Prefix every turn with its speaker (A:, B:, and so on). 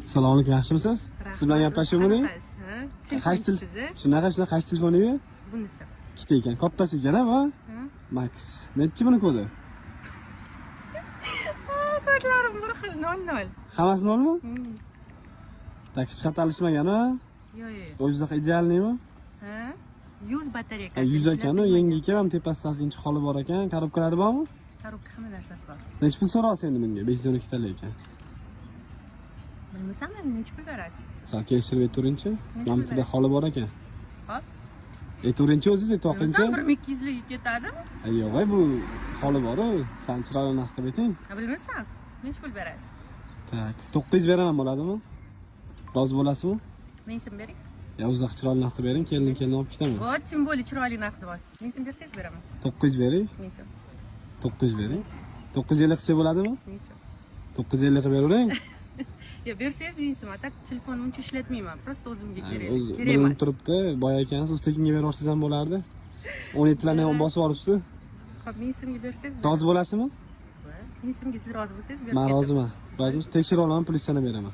A: Assalomu alaykum, yaxshimisiz? Siz bilan gaplashuvmidi? Qaysi til? Shunaqa, shunaqa, qaysi telefon edi?
B: Bunisi.
A: Ikkita ekan, kattasi ekan a bu?
B: Ha?
A: Max. Nechi buni kodi?
B: Kodlarim bir xil 00.
A: Hammasi nolmi? Так, hech qayerda alishmagan a?
B: Yo'q, yo'q.
A: O'zi unaqa идеальный mi?
B: Ha? 100 batareykasi.
A: Ha, 100 ekan, u yangi ekan, ham tepasida ozgincha xoli bor ekan. Коробка lari bormi?
B: Коробка, hamma narsasi bor.
A: Nechi pul so'raysiz endi bunga? 512 tali ekan.
B: Bilmasam, endi nechi pul berasiz?
A: Sal kelishtirib aytaveringchi.
B: Nechi
A: Mana
B: pul
A: bittada
B: berasiz?
A: Xoli bor ekan.
B: Hop.
A: Aytaveringchi, o'zingiz aytvoqinchi.
B: Bilmasam, 1200 lik ketadimi?
A: Yo'q, bu xoli bor-u, sal chiroyli narx qilib ayting.
B: Ha, bilmasam. Nechi pul berasiz?
A: Так, 900 beraman, bo'ladimi? Rozi bo'lasizmi?
B: 1000 so'm bering.
A: Ya uzoq chiroyli narx qilib bering, keldim, keldim olib ketaman.
B: Вот, тем более chiroyli narx deyapsiz. 1000 so'm bersangiz, beraman.
A: 900 bering,
B: 1000 so'm.
A: 900 bering.
B: 1000 so'm.
A: 950 qilsak bo'ladimi?
B: 1000 so'm.
A: 950 qilib beravering.
B: Yo, bersangiz 1000 so'm. А так telefonni uncha ishlatmayman. Просто o'zimga kerak.
A: O'zi
B: Kerak
A: bilinib
B: emas.
A: turibdi, boy ekansiz, o'zi tekinga berib yuborsangiz ham bo'lardi. 17 larni ham bosib yuboribsiz.
B: Xo'p, 1000 so'mga bersangiz.
A: Rozi bo'lasizmi?
B: 1000 so'mga siz rozi bo'lsangiz, berib
A: Men
B: ketaman.
A: roziman. Rozimisiz? Tekshirib olaman, pulni sana beraman.